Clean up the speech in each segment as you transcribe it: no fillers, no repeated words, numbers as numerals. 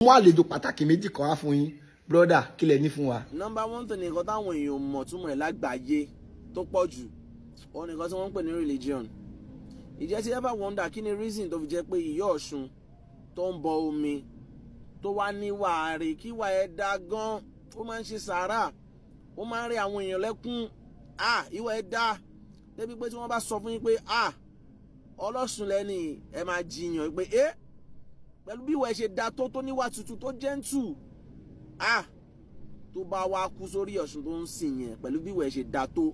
Mú àlejò pàtàkì méjì kan wá fún yín. Brother, kí lẹ ní fún wa? Number one tó ní nǹkan táwọn èèyàn mọ̀ túmọ̀ ẹ̀ lágbàáyé tó pọ̀ jù, òun nìkan tí wọ́n ń pè ní religion. Ìjẹ́ tí ever wonder kí ni reason tó fi jẹ́ pé ìyá Ọ̀ṣun tó ń bọ omi, tó wá níwà rè, kí wà ẹ̀ dá gan, ó máa ń ṣe sàárà, ó máa ń rí àwọn èèyàn lẹ́kún, ah, ìwà ẹ̀ dá débi pé tí wọ́n bá sọ fún yín pé, ah, ọlọ́sùn lẹ́ni, ẹ máa jiyàn pé ẹ pẹ̀lú bí ìwà ẹ̀ ṣe dá tó níwà tútù, tó gentle, ah, tó bá wá kú sórí Ọ̀ṣun tó ń sìn yẹn, pẹ̀lú bí ìwà ẹ̀ ṣe dá tó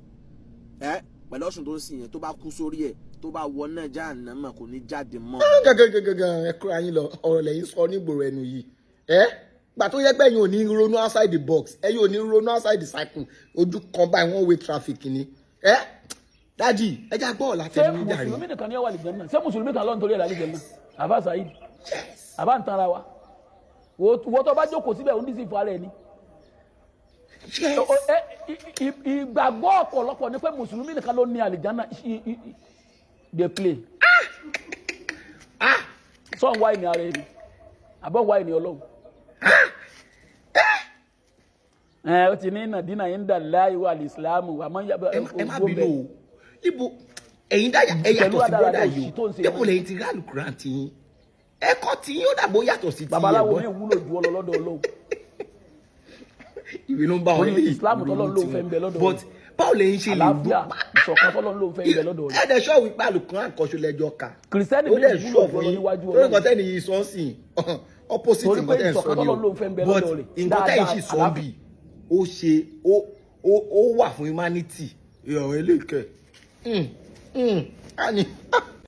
ẹ, pẹ̀lú Ọ̀ṣun tó ń sìn yẹn, tó bá kú sórí ẹ̀, tó bá wọ náà Jahannama, kò ní jáde mọ́. Gẹ́gẹ́gẹ́gẹ́, ẹ kúrò ayín lọ. Ọ̀rọ̀ lẹ́yìn sọ nígboro ẹnu yìí. Ẹ gbà tó yẹ pé ẹ̀yin ò ní ronú outside the box, ẹ̀yin ò ní ronú outside the cycle, ojú kan báyìí, one way traffic ni. Ẹ daddy, ẹ já gbọ́ ọ̀la Ṣé tẹnu ní jàre. Mùsùlùmí nìkan ní ó wà lìjẹ́ náà? Ṣé mùsùlùmí kan lọ́n torí ẹ̀ lálejò náà? Àbá Saheed, àbá ń tanra wa. Wọ́n tó bá jókòó síbẹ̀, ó ń dísì fún ara ẹ̀ ni. Ìgbàgbọ́ ọ̀pọ̀lọpọ̀ ni pé mùsùlùmí nìkan ló ní àlìjáná. Dey play. Sọ̀n wá ìní ara ẹni, àbọ̀ wá ìní Ọlọ́run. Ẹ ó ti ní nàdínà yín dà láyé wà ní ìsìlámù àmọ́. Ẹ má bínú o, ibo ẹ̀yin dáyà ẹ yàtọ̀ sí brother yìí o. Ibo lẹ́yìn ti rí àlùkùrán tí yín, ẹ̀kọ́ tí yín ó dàbò yàtọ̀ sí ti Babaláwo mi wúlò ju ọ lọ lọ́dọ̀ Ọlọ́run. Ìwé ló ń bá wọn Torí lé Ìsìlámù tọ́lọ́run ló ń fẹ́ ń bẹ lọ́dọ̀. But báwo lẹ́yìn ṣe lè Àlàáfíà, ìṣọ̀kan tọ́lọ́run ló ń fẹ́ ń bẹ lọ́dọ̀ rẹ̀. Ẹ̀ẹ́dẹ̀ sọ wípé àlùkùrán àkọ́ṣe lẹ́jọ́ ká. Kìrìsìtẹ́nì Ó mi dẹ̀ wúlò sọ ju fún ọ lọ yín níwájú torí Ọlọ́run. nǹkan tẹ́ni yìí sọ ń sìn, opposite Torí pé nǹkan tẹ́ ń sọ ìṣọ̀kan ni o. tọ́lọ́run ló ń fẹ́ ń bẹ But lọ́dọ̀ rẹ̀. nǹkan tẹ́yìn sì Dáadáa, sọ ń bì, ó ṣe ó wà fún humanity. Ìrọ̀rùn eléèkẹ́ á ní.